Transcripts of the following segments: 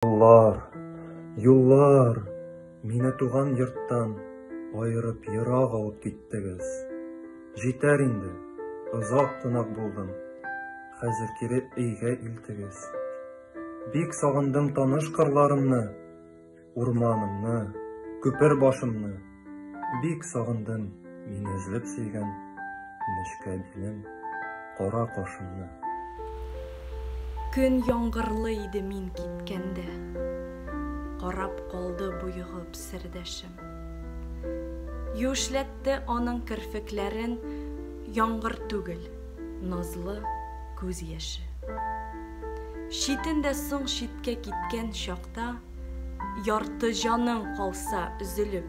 Юллар, юллар, мине туган йорттан аерып ерак алып киттегез. Җитәр инде, озак кунак булдым. Хәзер кире өйгә илтегез. Бик сагындым таныш кырларымны, урманымны, күпер башымны. Бик сагындым мине өзелеп сөйгән нечкә билем, кара кашымны. Көн яңгырлы иде мин киткәндә. Карап калды боегып сердәшем. Юешләтте аның керфекләрен яңгыр түгел, назлы күз яше. Читен дә соң читкә киткән чакта Ярты җаның калса өзелеп.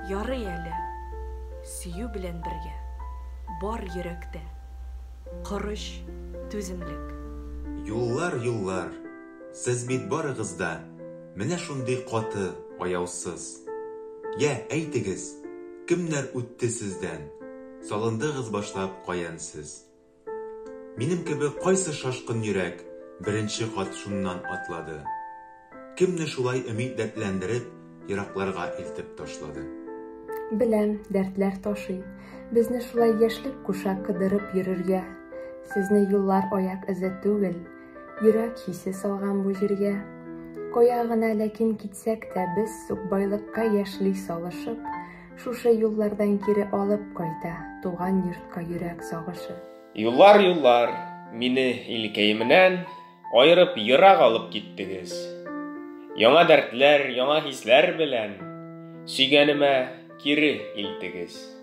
Ярый әле, сөю белән бергә бар йөрәктә корыч түземлек. Юллар, юллар, сез бит барыгыз да менә шундый каты, аяусыз. Йә, әйтегез, кемнәр үтте сездән, салындыгыз башлап каян сез? Минем кебек кайсы шашкын йөрәк беренче кат шуннан атлады? Кемне шулай өмит дәртләндереп, еракларга илтеп ташлады? Беләм, дәртләр ташый. Безне шулай яшьлек куша кыдырып йөрергә. Сезне юллар аяк эзе түгел, йөрәк хисе салган бу җиргә. Кая гына ләкин китсәк тә, без сукбайлыкка яшьли салышып, Шушы юллардан кире алып кайта туган йортка йөрәк сагышы. Юллар, юллар, мине илкәемнән аерып ерак алып киттегез. Яңа дәртләр, яңа хисләр белән сөйгәнемә кире илтегез.